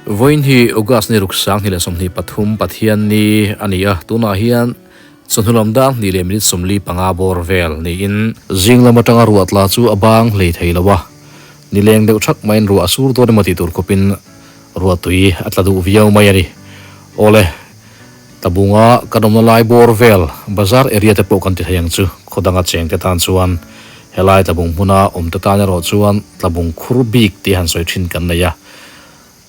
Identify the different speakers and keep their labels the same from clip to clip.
Speaker 1: Vawiin hi August ni ruk 2023 Pathianni a ni a, tunah hian chawhnu lam dang hnih leh minute 45 bawr vel niin, Zing lam atanga ruah tla chu a bang hlei thei lo a, nileng deuh thak maiin ruah a sur dawn emaw tih tur khawpin ruah tui a tla duh viau mai a ni. Awle, Tlabunga kan awmna lai bawr vel bazar area te pawh kan ti thei ang chu, khaw danga cheng te tan chuan helai Tlabung hmuna awm te tan erawh chuan Tlabung khur bik tih han sawi thin kan nei a.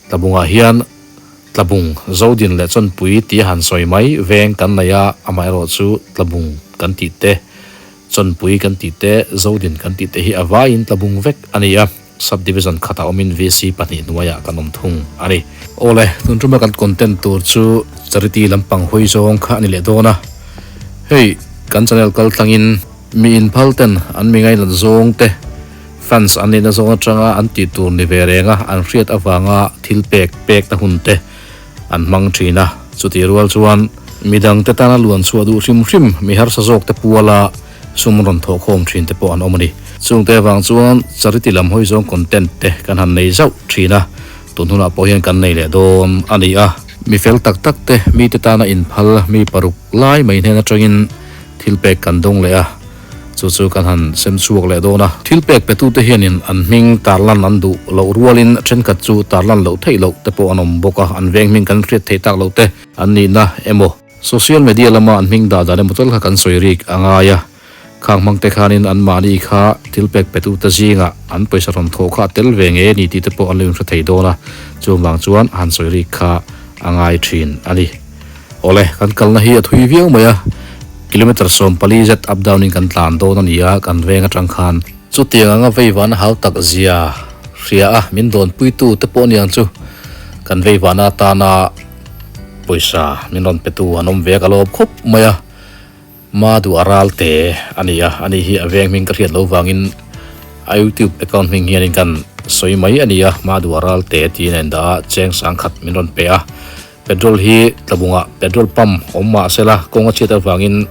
Speaker 1: Tlabungah hian Tlabung Zodin leh Chawnpui tih han sawi mai veng kan nei a, amaherawhchu Tlabung kan tih te, Chawnpui kan tih te, Zodin kan tih te hi a vaiin Tlabung vek a ni a, Sub-Division khatah awmin VC pahnih hnuaiah kan awm thung a ni. Awle, tun tuma kan content tur chu charity lampang hawi zawng kha a ni leh dawn a, hei kan channel kal tlangin mi inphal ten an mi ngainat zawng te, Fans an nihna zawng atanga an tih tur ni ve renga an hriat avanga thil pek pekna hun te an hmang thin a. Chutih rual chuan midang te tana luan chhuah duh hrim hrim mi harsa zawk te puala sum rawn thawh khawm thin te pawh an awm a ni. Chungte avang chuan charity lam hawi zawng content te kan han nei zauh thin a, tun hunah pawh hian kan nei leh dawn a ni a. Mi fel tak tak te mite tana inphal mi paruk lai mai hnen atangin thil pek kan dawng leh a. Chu chu kan han sem chhuak leh dawn a. Thil pek petute hianin an hming tarlan an duh loh rualin thenkhat chu tarlan loh theih loh te pawh an awm bawk a, an veng hming kan hriat theih tak loh te an nihna emaw social media lama an hming dah dan emaw tal kha kan sawi rik a ngai a. Khang hmang te khanin anmahni kha thil pek petute zingah an pawisa rawn thawh kha a tel ve nge ni tih te pawh an lo inhre thei dawn a, chuvang chuan han sawi rik kha a ngai thin a ni. Awle, kan kalna hi a thui viau mai a, kilometre 40 zet up down in kan tlan dawn a ni a, kan veng atang khan. Chutiang anga veivana hau tak zia hria a, min dawnpuitu te pawh aniang chu kan veivana atana pawisa min rawn petu an awm ve a, ka lawm khawp mai a, Ma duh a ral te a ni a, ani hi a veng hming ka hriat loh vangin a youtube account hming hianin kan sawi mai a ni a, Ma duh a ral te tiin a indah a, cheng sangkhat min rawn pe a. Petrol hi tlabungah petrol pump awm mah sela kawng a chhiat avangin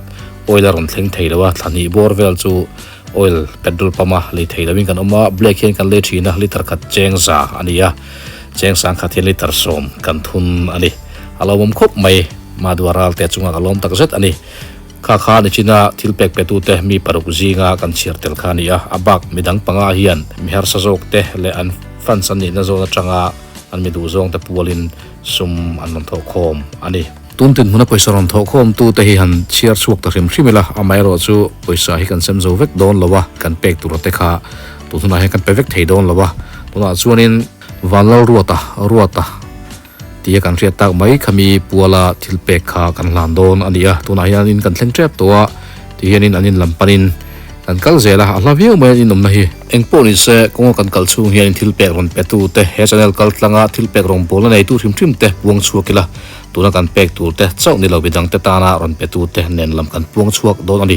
Speaker 1: oil a rawn thleng thei lo a, thla hnih bawr vel chu oil petrol pump a lei thei loin kan awm a, black hian kan lei thin a, liter khat cheng za a ni a, cheng sangkhat hian liter 10 kan thun a ni. A lo awm khawp mai, Madua Ralte chungah ka lawm tak zet a ni. Kha kha nichina thil pek petute mi paruk zinga kan chhiar tel kha a ni a, a bak midang panga hian mi harsa zawk te leh an fans an nihna zawn atanga an mi duh zawng te pualin sum an rawn thawh khawm a ni. Tun tin hmuna pawisa rawn thawh khawm tu te hi han chhiar chhuak ta hrim hrim ila, amaherawh chu pawisa hi kan sem zo vek dawn lo a, kan pek tur te kha tun hunah hian kan pe vek thei dawn lo a, tunah chuanin Vanlalruata, Ruata, tia kan hriat tak mai khami puala thil pek kha kan hlan dawn a ni a, tunah hianin kan thleng tep tawh a, tihianin an in lam panin kan kal zel a, a hla viau mai an inawmna hi. Engpawh ni se kawnga kan kal chhung hianin thil pek rawn petu te, he channel kal tlanga thil pek rawn bawlna neitu hrim hrim te puang chhuak ila, tuna kan pek tur te chauh ni lo midang te tana rawn petu te nen lam kan puang chhuak dawn a ni.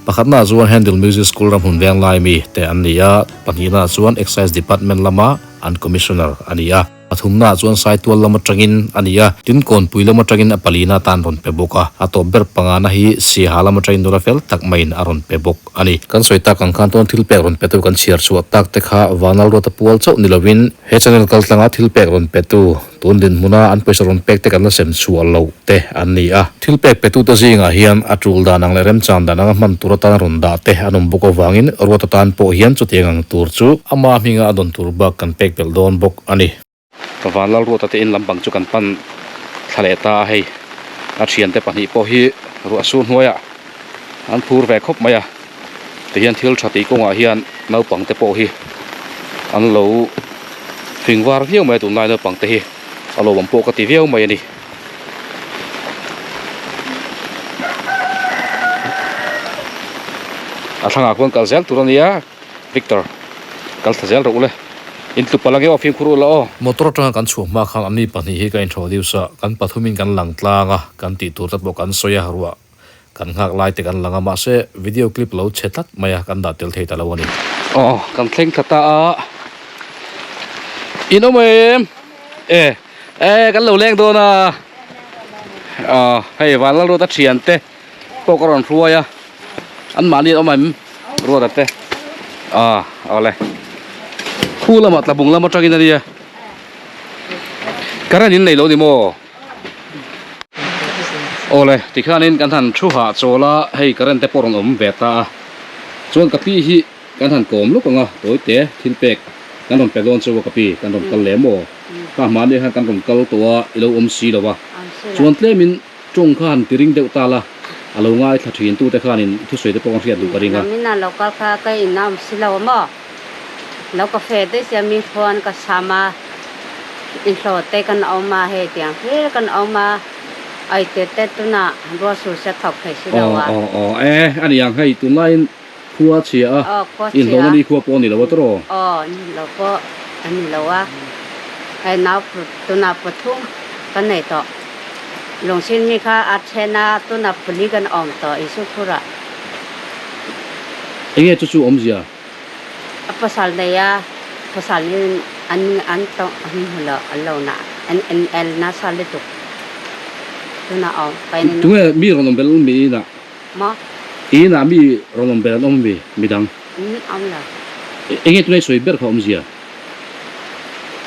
Speaker 1: Pakhatnaah chuan Handle Music School ramhmun veng lai mi te an ni a, pahnihnaah chuan Excise Department lama an Commissioner a ni a. Pathumnaah chuan Saitual lam atangin a ni a, tin Kawnpui lam atangin a palina atan rawn pe bawk a, a tawp ber pangana hi Siaha lam atangin nula fel tak maiin a rawn pe bawk a ni. Kan sawi tak ang khan chuan thil pek rawn petu kan chhiar chhuah tak te kha Vanal Ruata pual chauh ni lovin he channel kaltlanga thil pek rawn petu tun dinhmuna an pawisa rawn pek te kan la sem chhuah loh te an ni a. Thil pek petute zingah hian a tul dan ang leh remchang dan anga hman tur atan rawn dah te an awm bawk avangin Ruata tan pawh hian chutiang ang tur chu ama hminga a dawn tur bak kan pek belh dawn bawk a ni. Ka Vanlal Ruata te in lampang chu kan pan thla leh ta a, hei a thiante pahnih pawh hi ruah sur hnuaiah an phur ve khawp mai a, tihian thil tha tih kawngah hian naupang te pawh hi an lo fing var viau mai a tunlai naupang te hi a lawmawm pawh ka ti viau mai a ni. A thlangah khuan kal zel tur a nia Victor kal thla zel rawh ule in tlu palh ange aw fimkhur ula aw. Motor atanga kan chhuah hma khan anni pahnih hi ka introduce a, kan pathumin kan lang tlang a, kan tih tur te pawh kan sawi a, ruah kan nghak lai te kan lang a, mahse video clip lo chhe tlat mai a, kan dah tel thei ta lo a ni. Aw kan thleng thla ta a, in awm em? E. E kan lo leng dawn a, aw hei Vanlalruata thian te pawh ka rawn hruai a, an mahni an awm em Ruata te aw awle khu lamah tlabung lam atangin a nia. Current in nei lo ni maw? Awle tikhanin kan han thu hah chawl a, hei current te pawh rawn awm ve ta a. Chuan ka pi hi kan han kawm lawk ang a, tawi te thil pek kan rawn pe dawn chauh a ka pi, kan rawn kal leh maw? Ka mahni khan kan rawn kal tawh a, i lo awm si lo a. Chuan tlemin tawng kha han ti ring deuh ta la, a lo ngaithla thin tute khanin thusawi te pawh kan hriat duh ka ring a.
Speaker 2: Namin a lo kal kha ka in a awm si lo a maw? Lo ka fe daih sia mi khuan ka sam a, inhlawh te kan awm a, hei tiang hlir kan awm a, ai te te tunah ruah sur se thawk thei si lo a.
Speaker 1: Aw aw aw e, a ni ang hei tunlaiin khua chhia a,
Speaker 2: Aw khua chhia.
Speaker 1: Inhlawhna ni khua pawh a ni lo a tawrh aw.
Speaker 2: Aw ni lo pawh a ni lo a, hei nau tunah pathum kan nei tawh, lungchhin mi kha a then a, tunah pali kan awm tawh Isukhurah.
Speaker 1: Enge chu chu awmzia?
Speaker 2: A pasal nei a, pasal in an an tawng an hmu lo an lo na an en el nasa lutuk tunah awm pain in.
Speaker 1: Tunge mi rawn awm belh mi inah?
Speaker 2: Maw?
Speaker 1: Inah mi rawn awm belh an awm mi midang?
Speaker 2: Umm awm lo.
Speaker 1: Enge tunge sawi ber kha awmzia?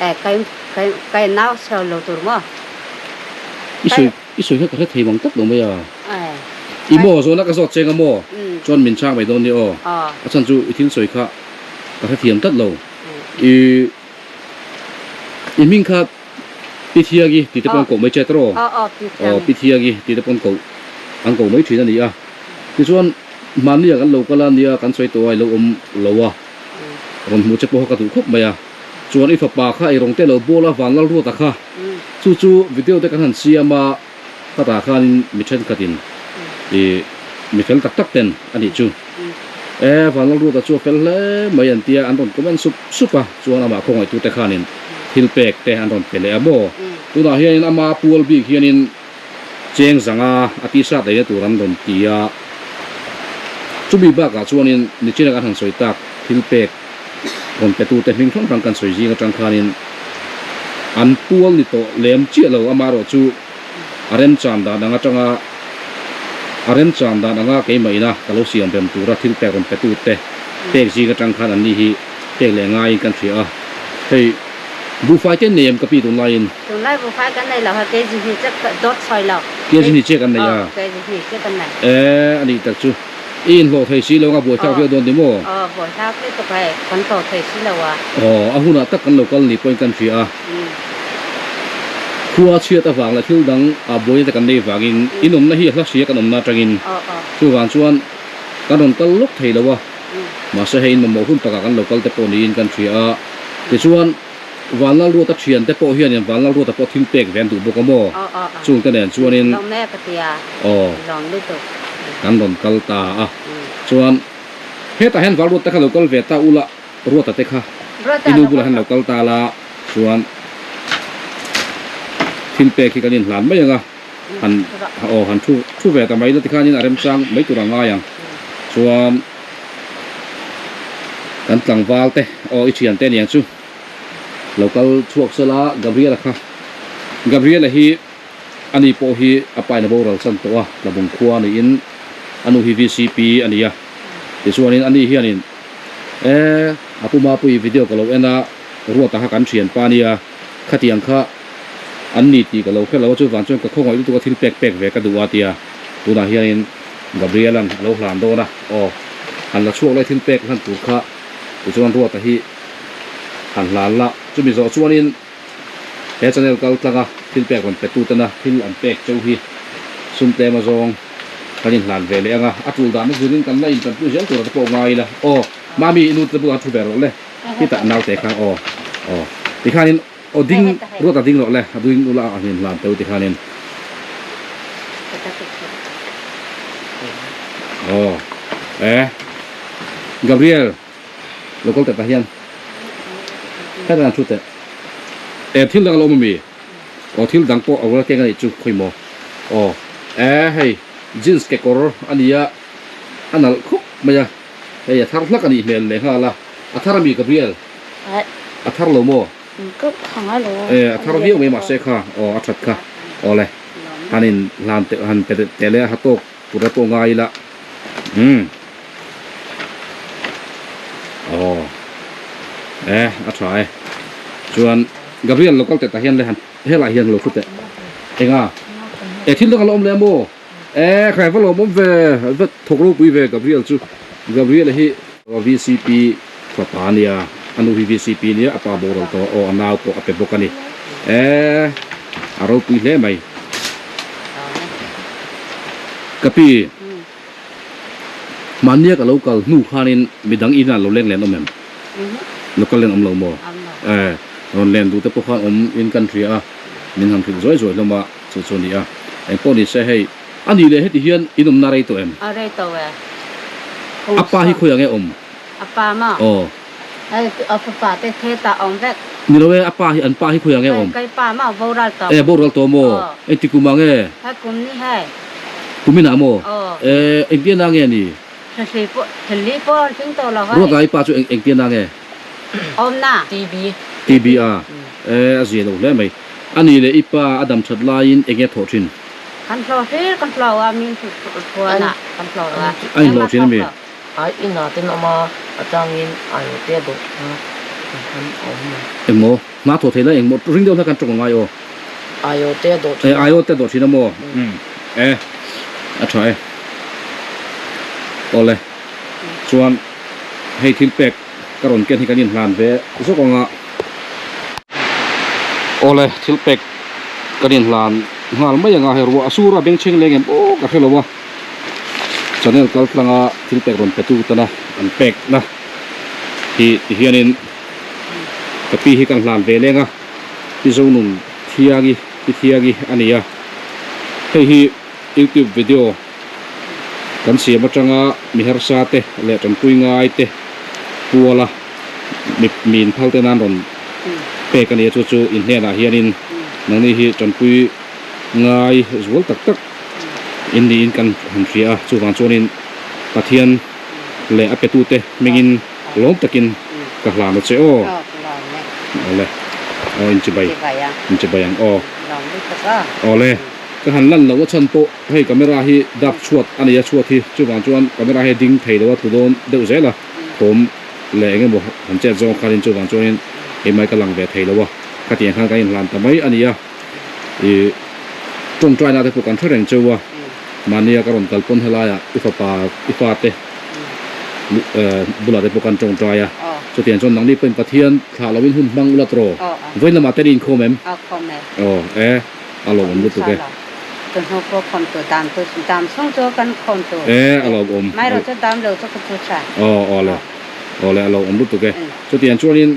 Speaker 2: Eh kai kai kai nau chheu lo tur maw?
Speaker 1: I sawi I sawi kha ka hre thei mang tak lo mai a. I maw zawhna ka zawt cheng a maw? Chuan min chhang mai dawn nia aw. A chhan chu i thil sawi kha ka hre thiam tlat lo. I i hming kha Pi Thiangi tih te pawh an koh mai che tawh aw. Aw Pi Thiangi tih te pawh an koh an koh mai thin a ni a. Tichuan mahni ah kan lo kal a nia kan sawi tawh a i lo awm lo a. Rawn hmuh che pawh kha ka duh khawp mai a. Chuan i fapa kha ei rawng te lo bawl a Vanlalruata kha. Chu chu video te kan han siam a, khatah khanin mi thenkhatin ih mi fel tak tak ten a nih chu. E Vanlalruata chu a fel hle mai an tia an rawn comment sup sup a, chuan amah khawngaihtu te khanin thil pek te an rawn pe leh a maw. Tunah hianin ama pual bik hianin cheng zanga a t-shirt eina tur an rawn ti a. Chumi bakah chuanin nichina kan han sawi tak thil pek rawn petute hming hrang hrang kan sawi zing atang khanin an pual ni tawh lem chiah lo amaherawh chu a remchan dan ang atanga a remchan dan anga keimah ina ka lo siam rem tura thil pek rawn petute pek zing atang khan anni hi pek leh ngaiin kan hria a hei buhfai te an nei em ka pi tunlaiin.
Speaker 2: Tunlai buhfai kan nei lo ha kg hnih che dawt sawi lo.
Speaker 1: Kg hnih che kan nei a.
Speaker 2: Aw kg hnih che kan nei.
Speaker 1: E anih tak chu. I inhlawh thei si lo ang a buaithlak viau dawn ni maw?
Speaker 2: Aw buaithlak lutuk hei kan hlawh thei si lo a.
Speaker 1: Aw a hunah tak kan lo kal ni pawhin kan hria a. Khua chhiat avang leh thil dang a buaina te kan nei vangin in awmna hi a hla hria kan awmna atangin chuvang chuan kan rawn kal lawk thei lo a. Mahse hei in mamawh hun takah kan lo kal te pawh niin kan hria a. Tichuan Vanlalruata thian te pawh hianin Vanlalruata pawh thil pek ve an duh bawk a maw? Chung te nen chuanin aw kan rawn kal ta a. Chuan hetah hian Valruata kha lo kal ve ta ula Ruata te kha i nu bulah hian lo kal ta la chuan thil pek hi kan inhlan mai ang a han aw han thu thu ve ta mai la tikhanin a remchang mai tur a ngai ang. Chuan kan tlangval te aw i thian te aniang chu. Lo kal chhuak sela Gabriela kha. Gabriela hi ani pawh hi a pa in a boral chan tawh a, Tlabung khua niin a nu hi VCP a ni a. Tichuanin ani hianin e a pu Mapuii video ka lo en a, Ruata kha kan thianpa a nia, khatiang kha an ni tih ka lo hre lo a, chuvang chuan ka khawngaih lutuk a thil pek pek ve ka duh a tia tunah hianin Gabriela'n a lo hlan dawn a, aw han la chhuak lai thil pek hlan tur kha tichuan Ruata hi han hlan la, chumi zawh chuanin he channel kal tlanga thil pek rawn pe tutena thil an pek cheu hi sum tlem azawng kan inhlan ve leh ang a, a tul dahna zirin kan la intanpui zel tur a te pawh ngai ila aw mami i nu te bulah thu ve rawh le khitah naute kha aw aw tikhanin aw ding ruat a ding rawh le a ding ula a inhlan teu tikhanin aw e Gabriel. Lo kal teh tah hian hetah hian thu teh e thil dang a lo awm ami aw thil dang pawh a vel keng a nih chu khawi maw aw e hei jeans kekawr a ni a a nalh khawp mai a hei a thar hlak a nih hmel leh nghal a a thar ami Gabriel a thar lo maw e a thar viau mai mahse kha aw a that kha aw le han in hlan teh han pe teh leh a ha tawk tur a pawh ngai ila umm. Aw e a tha e chuan Gabriel local te tah hian le han Helai hian lo thu teh. Enga? E thil dang a la awm leh a maw? E khai va lawm awm ve, va thawk ropui ve Gabriel chu. Gabriel hi VCP fapa a nia, a nu hi VCP a nia, a pa boral tawh aw a nau pawh a pe bawk a ni. E a ropui hle mai. Ka pi, mahnia ka lo kal hnu khanin midang inah lo leng len awm em? Lo kal len awm lo maw? E rawn len duh te pawh khan awm in kan hria a, min han hrilh zuai zuai hlawm a. Chu chu a ni a, engpawh ni se hei a nih leh heti hian in awmna rei tawh em?
Speaker 2: A rei tawh e.
Speaker 1: A pa hi khawiah nge awm?
Speaker 2: A pa maw?
Speaker 1: Aw.
Speaker 2: Hei a fapa te thetah a awm vek.
Speaker 1: Ni lo e, a pa hi an pa hi khawiah nge awm?
Speaker 2: Kei pa maw boral tawh.
Speaker 1: E boral tawh maw?
Speaker 2: Aw.
Speaker 1: Engti kum ah nge?
Speaker 2: Hei kum ni hei.
Speaker 1: Kum inah maw?
Speaker 2: Aw.
Speaker 1: E engtian ah nge a ni?
Speaker 2: Thli pawh thli pawh a tling tawh lo hei.
Speaker 1: Ruat lai pa chu eng engtian ah nge?
Speaker 2: Awmna.
Speaker 3: TB.
Speaker 1: TB a. E a zia lo hle mai. A nih leh i pa a dam that laiin eng nge thawh thin?
Speaker 2: Kan hlawh hlir kan hlawh a, min thuan ah kan hlawh a.
Speaker 1: A inhlawh thin a mi?
Speaker 3: Ai inah ten awm a, a changin ai aw te a dawh thin a, kan han awm mai.
Speaker 1: Engmaw? Hna thawh thei lai engmaw? Ring deuh hlak kan tawng a ngai aw.
Speaker 3: Ai aw te a dawh thin a.
Speaker 1: E ai aw te a dawh thin a maw? E a tha e. Awle chuan hei thil pek ka rawn ken hi kan inhlan ve zawk ang a. Awle thil pek kan inhlan nghal mai ang a, hei ruah a sur a bengchheng leng em aw ka hre lo a, channel kal tlanga thil pek rawn pe tu tana an pek na hi ti hianin ka pi hi kan hlan ve leng a, Pi Zonun Thiangi Pi Thiangi a ni a, hei hi YouTube video kan siam atanga mi harsa te leh tanpui ngai te puala mi mi inphal te nan rawn pek a ni a chu chu in hnenah hianin nangni hi tanpui ngai zual tak tak in niin kan han hria a chuvang chuanin Pathian leh a petute hmingin lawm takin ka hlan a che aw awle aw inchibai inchibai ang aw awle. Ka han lan loh a chhan pawh hei camera hi dak chhuat a nei a chhuat hi chuvang chuan camera hi a ding thei lo a tlu dawn deuh zel a thawm leh eng emaw han chet zawng khanin chuvang chuanin keimah ka lang ve thei lo a khatiang khan kan inhlan ta mai a ni a ih tawngtai na te pawh kan hre reng cheu a mahnia ka rawn kal pawn helaiah i fapa i fate bulah te pawh kan tawngtai a chutiang chuan nangni pawhin Pathian thlah loin hun hmang ula tawh vawiin lamah te an inkhawm em? Aw e. A lawmawm lutuk e. E a lawmawm. Aw aw le aw le a lawmawm lutuk e. Chutiang chuanin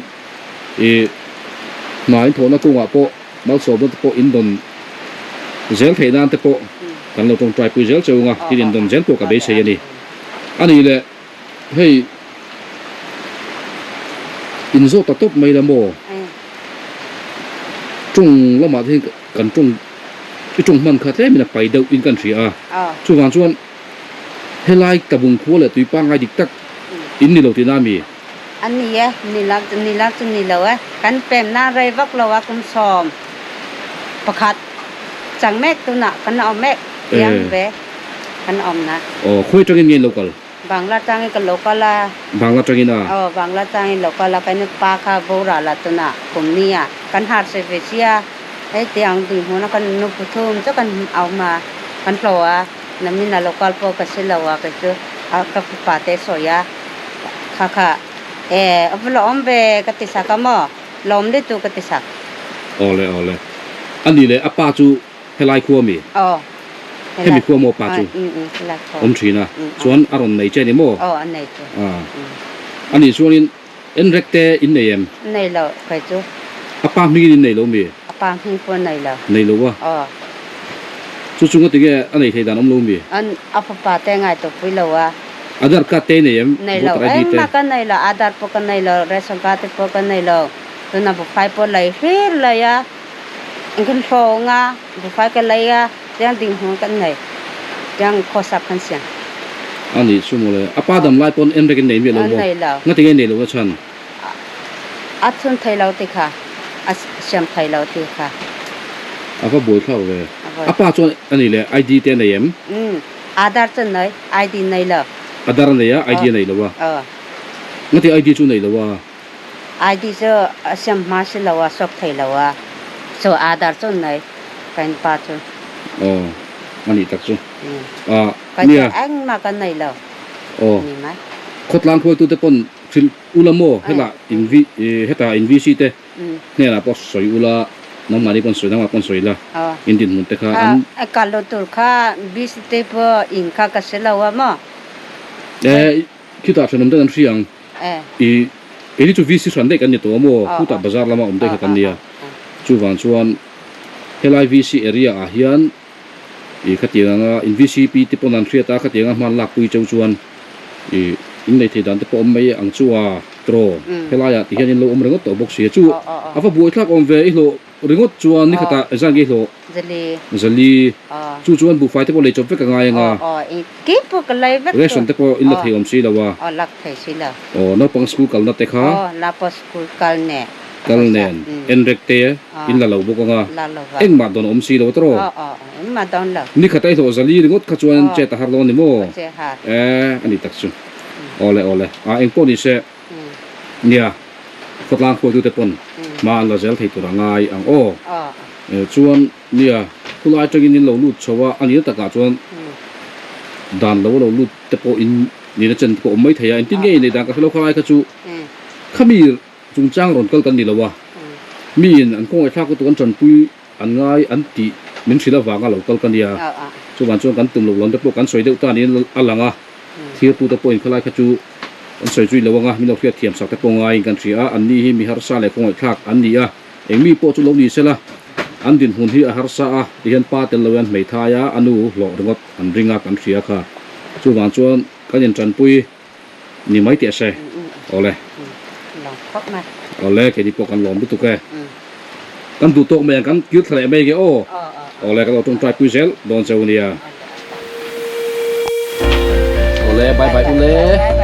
Speaker 1: i hna in thawhna kungah pawh malsawmna te pawh in dawn zel theih nan te pawh kan lo tawngtai pui zel cheu anga thil in dawn zel pawh ka beisei a ni. A nih leh hei in zawt ta tawp mai la maw? Tawng lamah te hian kan tawng i tawng hman kha tlemin a pai deuh in kan hria a, chuvang chuan helai tabung khua leh tui pangngai dik tak in ni lo tihna a mi?
Speaker 2: A ni e, ni lo ni lo chu ni lo e, kan pemna rei vak lo a kum 11 chang mek tunah kan awm mek piang ve kan awm na.
Speaker 1: Aw, khawi atangin nge in lo kal?
Speaker 2: Bangla tangin ka lo kal a.
Speaker 1: Bangla tangin a?
Speaker 2: Aw, Bangla tangin lo kal a, kan pa kha boral a tunah kum nia kan har se ve sia, hei tiang dinhmun a kan nu pathum chu kan awm a, kan hlawh a, namin a lo kal pawh ka si lo a kei chu a ka fapa te sawi a, kha kha e a va la awm ve ka ti sak a maw, lawm lutuk ka ti sak.
Speaker 1: Aw le aw le, a nih leh a pa chu Helai khua mi?
Speaker 2: Aw.
Speaker 1: Hemi khua maw pa chu?
Speaker 2: Helai khua.
Speaker 1: Awm thin a. Chuan a rawn nei che ni maw?
Speaker 2: Aw, a nei che.
Speaker 1: A nih chuanin enrek te in nei em?
Speaker 2: Nei lo, kei chu.
Speaker 1: A pa hmingin in nei lo mi?
Speaker 2: A pa hming pawh nei lo.
Speaker 1: Nei lo a?
Speaker 2: Aw.
Speaker 1: Chu chunga tinge a nei thei dan awm lo mi?
Speaker 2: A fapa te ngaihtuah pui lo a.
Speaker 1: Aadhar card te i nei em?
Speaker 2: Nei lo, engmah ka nei lo, Aadhar pawh ka nei lo, ration card te pawh ka nei lo. Tuna buhfai pawh lei hlir lei a. Kan hlawng a, buhfai ka lei a, tiang dinghmun kan nei, tiang khawsak kan siam.
Speaker 1: A nih chu mawle, a pa dam lai pawn en rekin nei miah lo maw?
Speaker 2: Nei lo.
Speaker 1: Ngati nge nei lo na chhan?
Speaker 2: A chhun thei lo ti kha, a siam thei lo ti kha.
Speaker 1: A va buai thlak ve. A pa chuan a nih leh ID te a nei em?
Speaker 2: Umm, Aadhar chu nei, ID nei lo.
Speaker 1: Aadhar a nei a, ID a nei lo a.
Speaker 2: Aw.
Speaker 1: Ngati ID chu nei lo a?
Speaker 2: ID chu a siam hma si lo a, sawk thei lo a. Chu Aadhaar chu nei ka in pa chu.
Speaker 1: Aw a nih tak chu. Ah
Speaker 2: Ka
Speaker 1: nia.
Speaker 2: chu engmah ka nei lo.
Speaker 1: Aw
Speaker 2: Ni mai.
Speaker 1: Khawtlang hruaitute pawn hrilh ula maw hetah in V hetah in VC te hnenah pawh sawi ula nangmahni pawn sawi nangmah pawn sawi la in dinhmun te kha an.
Speaker 2: Kha kal lo tur kha VC te pawh in kha ka hre lo a maw.
Speaker 1: E khitah thenawm ten an hria ang. I keini chu VC hran daih kan ni tawh a maw khutah bazar lama awm daih kha kan nia. Chuvang chuan helai VC area ah hian I khatiang anga in VCP te pawn an hriat a, khatiang a hman lakpui cheu chuan i in nei thei dan te pawh awm mai ang chu a tiraw helai ah ti hian in lo awm ringawt tawh bawk si a chu a va buai thlak awm ve i hlawh ringawt chuan ni khatah zan nge i hlawh zali chu chuan buhfai te pawh lei chawp vek a ngai anga ration te pawh in la thei awm si lo a aw naupang school kalna te kha. Kal nen enrek te in la lo bawk anga engmah dawn a awm si lo tawh. Ni khat a i hlawh zali ringawt kha chuan chet a har dawn ni maw? E a ni tak chu. Awle awle a eng pawh ni se nia khawtlang khuaitute pawn hma an la zel thei tur a ngai ang aw. Chuan nia khulai atangin in lo lut chho a, a nihna takah chuan dan lo a lo lut te pawh in nihna chen te pawh awm mai thei a, engtin nge i neih dan ka hre lo khalai kha chu khami Chungchang rawn kal kan ni lo a, miin an kawngaihthlak lutuk an tanpui an ngai an tih min hrilh avanga lo kal ka nia. Chuvang chuan kan tum loh lam te pawh kan sawi deuh ta niin a lang a, thirtute pawhin khalai kha chu an sawi zui lo anga min lo hriat thiam sak te pawh ngaiin kan hria a, anni hi mi harsa leh kawngaihthlak an ni a, eng mi pawh chu lo ni sela an dinhmun hi a harsa a tihian pa tel lo hian hmeithai a, a nu hlawh ringawt an ring a kan hria kha. Chuvang chuan kan intanpui. Ni mai teh se. Awle. Awle keini pawh kan lawm lutuk e. Kan duh tawk mai ang kan kir thla leh mai nge aw. Awle kan lo tawngtai pui zel dawn cheu nia. Awle bye bye ule.